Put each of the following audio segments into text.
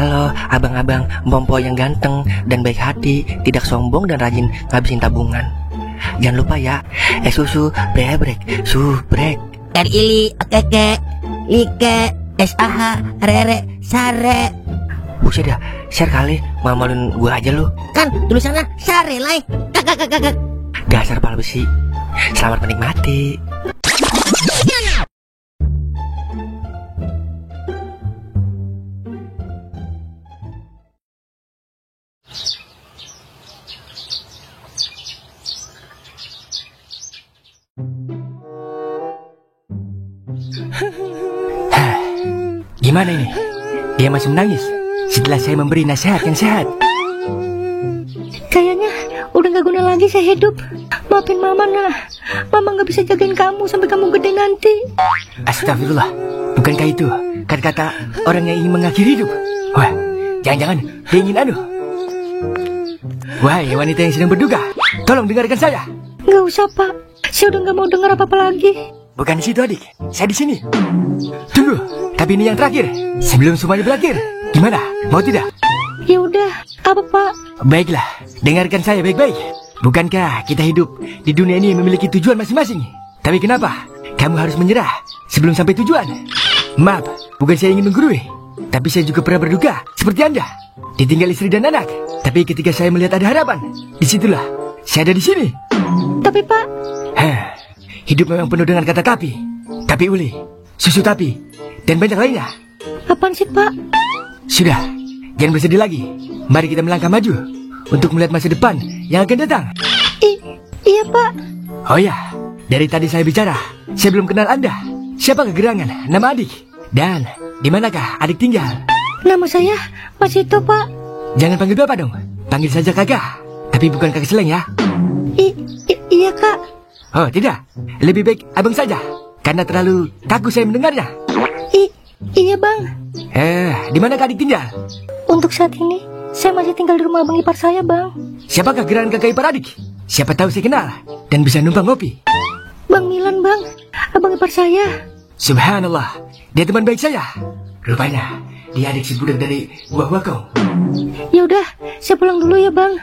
Halo abang-abang Bompo yang ganteng dan baik hati, tidak sombong dan rajin ngabisin tabungan. Jangan lupa ya, susu brebrek, subrek. Ili, keke, like, SAH, rere, sare. Buset dah, share kali, malu-maluin gua aja lu. Kan tulisannya sare lai. Kakak. Dasar pala besi. Selamat menikmati. Gimana ini? Dia masih menangis setelah saya memberi nasihat yang sehat. Kayaknya udah gak guna lagi saya hidup. Maafin mama nah. Mama gak bisa jagain kamu sampai kamu gede nanti. Astagfirullah. Bukankah itu kata-kata orang yang ingin mengakhiri hidup? Wah, jangan-jangan dia ingin Wahai wanita yang sedang berduka, tolong dengarkan saya. Gak usah pak, saya udah gak mau dengar apa-apa lagi. Bukan di situ adik, saya di sini. Tunggu, tapi ini yang terakhir. Sebelum semuanya berakhir, gimana? Mau tidak? Ya udah, apa pak? Baiklah, dengarkan saya baik-baik. Bukankah kita hidup di dunia ini memiliki tujuan masing-masing? Tapi kenapa kamu harus menyerah sebelum sampai tujuan? Maaf, bukan saya ingin menggurui, tapi saya juga pernah berduka seperti Anda. Ditinggal istri dan anak. Tapi ketika saya melihat ada harapan, disitulah saya ada di sini. Tapi pak, hidup memang penuh dengan kata tapi uli, susu tapi, dan banyak lainnya. apaan sih pak? Sudah, jangan bersedih lagi. Mari kita melangkah maju untuk melihat masa depan yang akan datang. Iya pak. Oh ya, dari tadi saya bicara, saya belum kenal Anda. Siapa kegerangan nama adik? Dan di manakah adik tinggal? Nama saya Mas Ito pak. Jangan panggil bapak dong, panggil saja kakak. Tapi bukan kakak seleng ya. Iya kak. Oh tidak, lebih baik abang saja, karena terlalu kaku saya mendengarnya. Iya bang. Di mana adik tinggal? Untuk saat ini saya masih tinggal di rumah abang ipar saya bang. Siapakah gerangan kakak ipar adik? Siapa tahu saya kenal dan bisa numpang ngopi. Bang Milan bang, abang ipar saya. Subhanallah, dia teman baik saya. Rupanya dia adik si budak dari buah wakau. Ya udah, saya pulang dulu ya bang.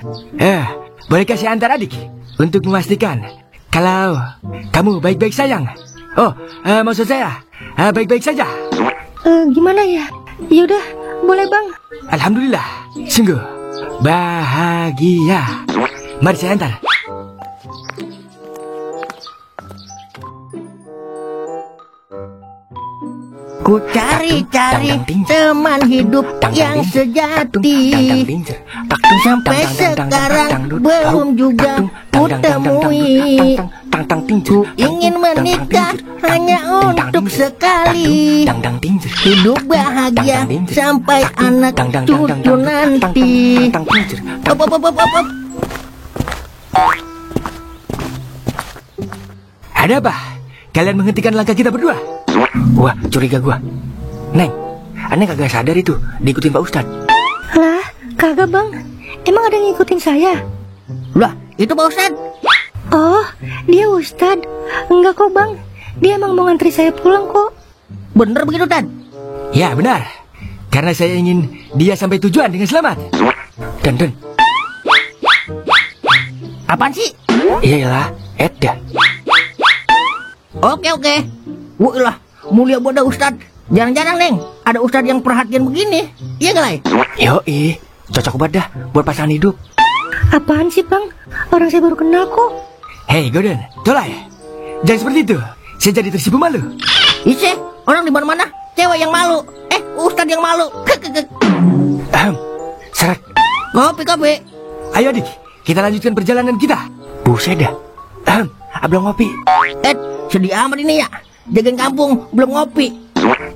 Bolehkah saya antar adik untuk memastikan kalau kamu baik-baik sayang? Oh, maksud saya baik-baik saja. Gimana ya? Ya udah, boleh bang. Alhamdulillah, sungguh bahagia. Mari saya antar. Ku cari-cari teman hidup yang sejati. Sampai sekarang belum juga ku temui. Ku ingin menikah hanya untuk sekali. Hidup bahagia sampai anak cucu nanti. Ada apa? Kalian menghentikan langkah kita berdua? Wah, curiga gua. Neng, aneh kagak sadar itu diikutin Pak Ustadz. Lah, kagak bang. Emang ada yang ngikutin saya? Lah, itu Pak Ustadz. Oh, dia Ustadz. Enggak kok bang, dia emang mau ngantri saya pulang kok. Bener begitu Tad? Ya benar, karena saya ingin dia sampai tujuan dengan selamat. Dan Apaan sih? Iyalah, Edda. Oke. Wah, mulia bodoh Ustadz. Jarang-jarang Neng ada Ustadz yang perhatian begini. Iya gak Lai? Yoi, cocok banget dah buat pasangan hidup. Apaan sih bang? Orang saya baru kenal kok. Hei Gordon, tolak ya? Jangan seperti itu, saya jadi tersipu malu. Ise, orang di mana-mana cewek yang malu. Ustadz yang malu. Seret. Kopi. Ayo adik, kita lanjutkan perjalanan kita. Buset dah. Belum ngopi. Sedih amat ini ya. Jagain kampung belum ngopi.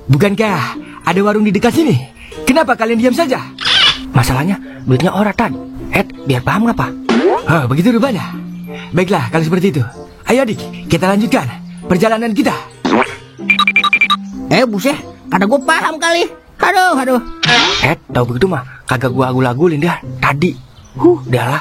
Bukankah ada warung di dekat sini? Kenapa kalian diam saja? Masalahnya duitnya orang Tan. Biar paham ngapa? Oh, begitu rupanya. Baiklah, kalau seperti itu. Ayo adik, kita lanjutkan perjalanan kita. Buset, kata gue paham kali. Aduh. Tahu begitu mah kagak gua agul-agulin dah tadi. Udahlah.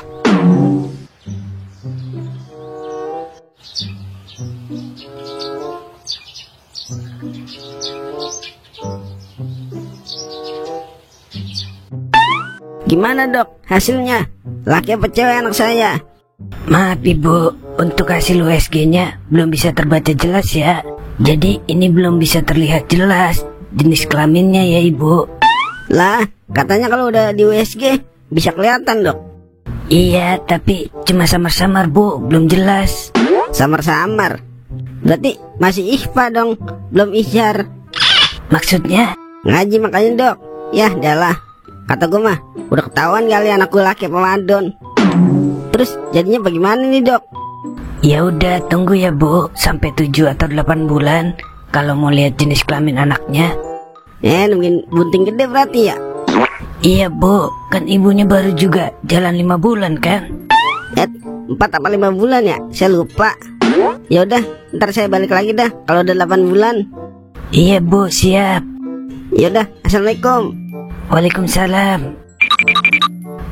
Gimana dok hasilnya? Laki apa cewek anak saya? Maaf ibu, untuk hasil USG-nya belum bisa terbaca jelas ya. Jadi ini belum bisa terlihat jelas jenis kelaminnya ya ibu. Lah, katanya kalau udah di USG bisa kelihatan dok. Iya, tapi cuma samar-samar bu, belum jelas. Samar-samar? Berarti masih ikhfa dong, belum isyar. Maksudnya? Ngaji makanya dok. Ya adalah, kata gue mah udah ketahuan kali anak gue laki apa madon. Terus jadinya bagaimana nih dok? Ya udah tunggu ya bu, sampai 7 atau 8 bulan kalau mau lihat jenis kelamin anaknya. Mungkin bunting gede berarti ya? Iya bu, kan ibunya baru juga jalan 5 bulan kan? 4 apa 5 bulan ya? Saya lupa. Ya udah, ntar saya balik lagi dah kalau udah 8 bulan. Iya bu, siap. Ya udah, assalamualaikum. Waalaikumsalam.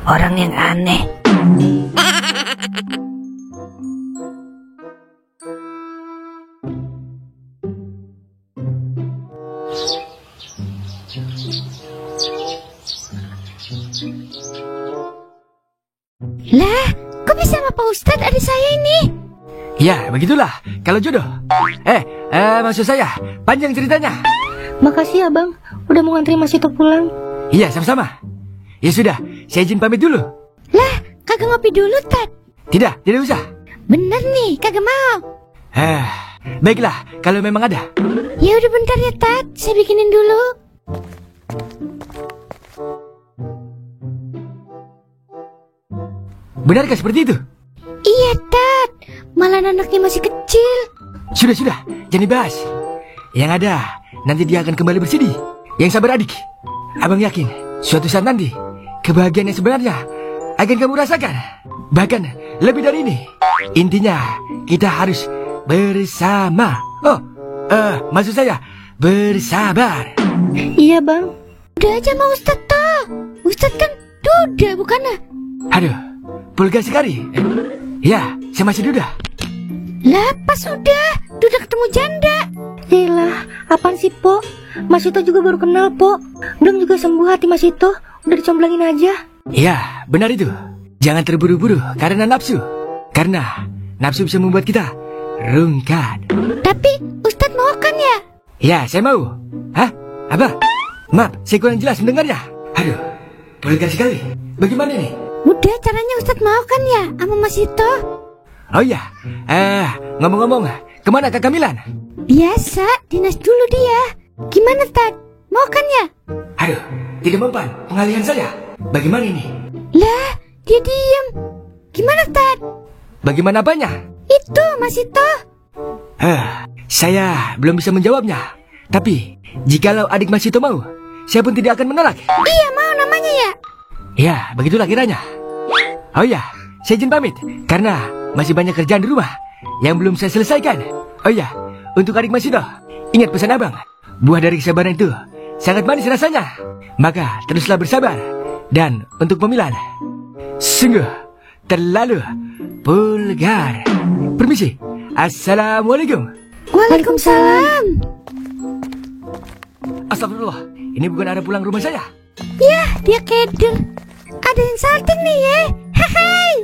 Orang yang aneh. Lah, kok bisa sama Pak Ustadz adik saya ini? Ya, begitulah kalau jodoh. Maksud saya, panjang ceritanya. Makasih ya bang, udah mau ngantri Mas Ito pulang. Iya, sama-sama. Ya sudah, saya izin pamit dulu. Lah, kagak ngopi dulu, Tat? Tidak usah. Bener nih, kagak mau. Baiklah, kalau memang ada. Ya udah bentar ya, Tat. Saya bikinin dulu. Benarkah seperti itu? Iya, Tat. Malah anaknya masih kecil. Sudah, jangan dibahas. Yang ada, nanti dia akan kembali bersedih. Yang sabar adik. Abang yakin, suatu saat nanti, kebahagiaan yang sebenarnya akan kamu rasakan. Bahkan lebih dari ini. Intinya, kita harus bersama. Maksud saya, bersabar. Iya, Bang. Udah aja sama Ustadz toh. Ustadz kan duda, bukannya? Aduh, vulgar sekali. Ya, saya masih duda. Lah, pas udah duda ketemu janda. Yelah, apaan sih, Po? Mas Ito juga baru kenal, Po. Belum juga sembuh hati Mas Ito. Udah dicomblangin aja. Iya, benar itu. Jangan terburu-buru karena nafsu. Karena nafsu bisa membuat kita rungkat. Tapi Ustadz mau kan ya? Ya, saya mau. Hah? Apa? Maaf, saya kurang jelas mendengarnya. Aduh, vulgar sekali. Bagaimana nih? Udah, caranya Ustadz mau kan ya sama Mas Ito? Oh iya, ngomong-ngomong, kemana Kak Kamilan? Biasa, dinas dulu dia. Gimana, Tat? Mau kan ya? Aduh, tidak mempan pengalihan saya. Bagaimana ini? Lah, dia diem. Gimana, Tat? Bagaimana apanya? Itu, Mas Ito. Saya belum bisa menjawabnya. Tapi, jikalau adik Mas Ito mau, saya pun tidak akan menolak. Iya, mau namanya ya? Ya, begitulah kiranya. Oh iya, saya izin pamit, karena masih banyak kerjaan di rumah yang belum saya selesaikan. Oh iya, untuk adik Mas Ito, ingat pesan abang. Buah dari kesabaran itu sangat manis rasanya. Maka teruslah bersabar. Dan untuk pemilihan, sungguh terlalu vulgar. Permisi. Assalamualaikum. Waalaikumsalam. Astagfirullah, ini bukan arah pulang rumah saya. Ya, dia keder. Ada yang salting nih ya. Hai.